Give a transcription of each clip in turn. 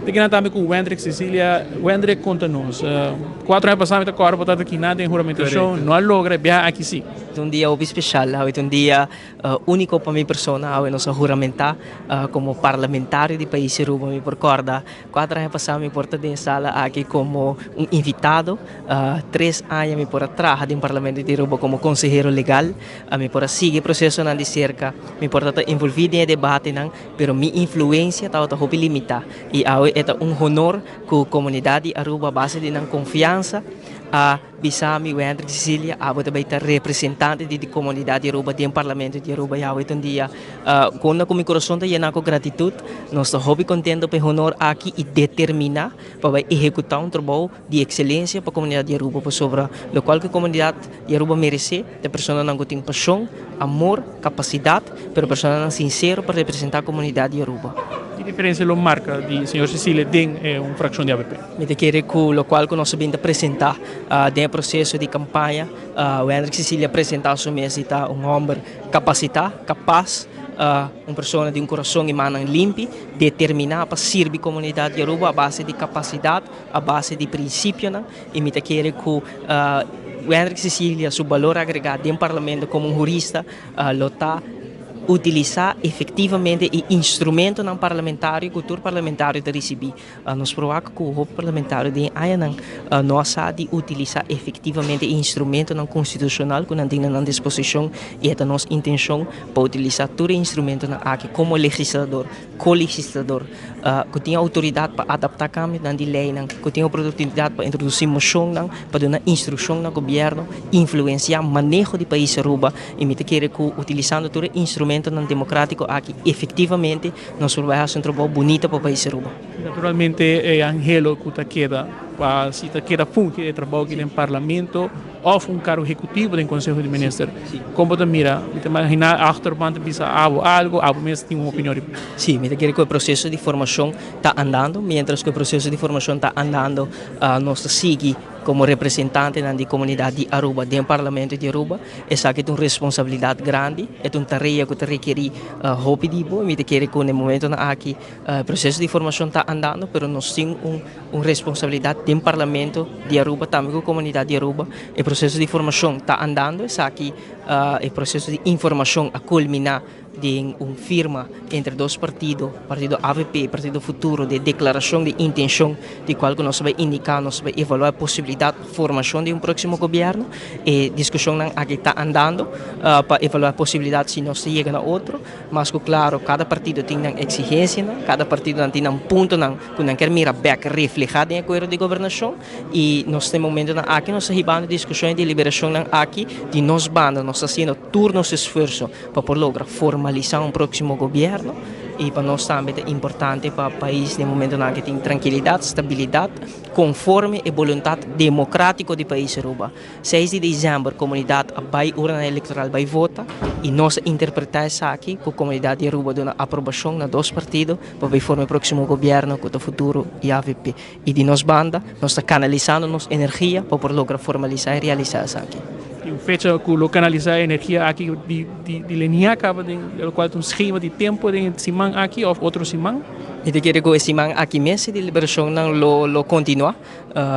Te kina tambe ku Wendrick Cecilia. Wendrick, konta nos. 4 aña pasá mi ta kòrda bo tabata kina den huramentashon, no a logra e biaha aki sí. Ta un dia hopi speshal, awe ta un dia úniko pa mi persona. Awe nos a huramentá komo parlamentario di pais Aruba. Mi por kòrda 4 aña pasá mi por ta den e sala aki komo un invitado. 3 aña mi por a traha den Parlamento di Aruba komo konsehero legal. Mi por a sigui e prosesonan di serka, mi por tabata envolví den e debatenan. Pero mi influencia tabata hopi limita y awe e ta un honor cu comunidad di Aruba a base di nan confiansa a bisa mi Wendrick Cecilia abo ta bay ta representante di di comunidad di Aruba den Parlamento di Aruba y awe ta un dia unda cu mi corazon ta yena cu gratitud. Nos ta hopi contento pa e honor aki y determina pa bay ehecuta un trabou di excelencia pa comunidad di Aruba pasobra locual cu comunidad di Aruba merece ta personanan cu tin pasion, amor, capacidad, pero personanan sincero pa representa comunidad di Aruba. Ki diferencia lo marca di señor Cecilia den e un fraccion di avp? Mi ta kere cu locual cu nos a bin ta presenta den e proceso di campaña, Wendrick Cecilia a presenta su mes di ta un homber capacita, capaz, Un persona di un kurason i mannan limpi, determiná pa sirbi komunidat di Aruba a base di kapasidat, a base di prinsipionan i mi ta kere ku Wendrick Cecilia su balor agregá den parlamento komo un hurista lo ta utilisá efektivamente e instrumentonan parlamentario ku tur parlamentario ta risibí. Nos por wak ku hopi parlamentario den e añanan no a sa di utilisá efektivamente e instrumentonan konstitushonal ku nan tin na nan disposishon i e ta nos intenshon pa utilisá tur e instrumentonan aki komo legislador, ko-legislador ku tin outoridat pa adaptá kambionan di leinan, ku tin oportunidat pa introdusí moshonnan, pa duna instrukshon na gobièrnu, influensiá maneho di pais Aruba i mi ta kere ku utilisando tur e instrumentonan demokratiko aki efektivamente Nos por bai hasi un trabou bunita pa pais Aruba. Naturalmente e anhelo cu ta keda pa si ta keda fungi e trabou aki den Parlamento of un cargo ehecutivo den Conseho di Minister. Con bo ta mira? Mi ta imagina achterban ta bisa abo algo, abo mes tin un opinion riba. Si, mi ta kere cu e proceso di formacion ta andando. Mientras cu e proceso di formacion ta andando nos ta sigui Como representantenan di comunidad di Aruba den Parlamento di Aruba, esaki ta un responsabilidad grandi, e ta un tarea cu ta rekeri hopi di bo. Mi ta kere cu na e momentonan aki e proceso di formacion ta andando, pero nos tin un un responsabilidad den Parlamento di Aruba, tambe cu comunidad di Aruba. E proceso di formacion ta andando, esaki e proceso di informacion a culmina Den un firma entre dos partido, partido avp y partido Futuro, den declaracion di intencion di cual cu nos ta bay indica, nos ta bay evalua e posibilidad pa formacion di un proximo gobierno. E discusionnan aki ta andando pa evalua e posibilidad si nos ta yega na otro. Mas cu claro cada partido tin nan exigencianan, cada partidonan tin nan puntonan cu nan kier mira bek refleha den e acuerdo di gobernacion y nos den momentonan aki nos ta hibando discusion y deliberacionnan aki di nos banda, nos ta haciendo tur nos esfuerzo pa por logra formalisa un proximo gobierno y pa nos tambe ta importante pa pais den momentonan aki tin trankilidad, stabilidad conforme e boluntad democratico di pais Aruba. 6 di december comunidad a bay urnanan electoral bay vota y nos a interpreta esaki cu comunidad di Aruba duna aprobacion na dos partido pa bay forma e proximo gobierno cu ta Futuro y avp Y di nos banda nos ta canalisando nos energia pa por logra formalisa y realisa esaki. Tin un fecha cu lo canalisa e energia aki di di lenia caba den locual ta un schema di tempo den e siman aki of otro siman? Mi ta kere cu e siman aki mes e deliberacionnan lo lo continua.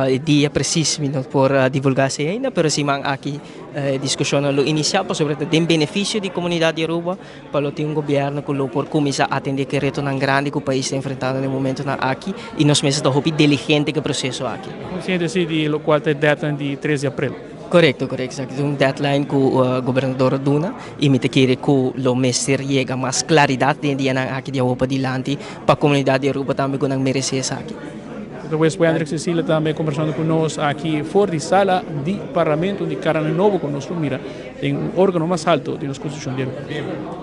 E dia precies mi no por divulga esey ainda, pero e siman aki e discusionnan lo inicia pasobra ta den beneficio di comunidad di Aruba. Pa lo tin un gobierno cu lo por cuminsa atende cu e retonan grandi cu pais ta enfrentando na e momentonan aki y nos mester ta hopi diligente cu e proceso aki. Consciente si di locual ta e deadline di 3 di april? Corecto, corecto. Esaki ta un deadline cu gobernador a duna y mi ta kere cu lo mester yega mas claridad den e dianan aki di awo padilanti pa comunidad di Aruba tambe cu nan merece esaki. Dòkter Wes Wendrick Cecilia tambe conversando cu nos aki for di sala di Parlamento di Carana Nobo cu nos lo mira den un organo mas alto di nos Constitucion di Aruba.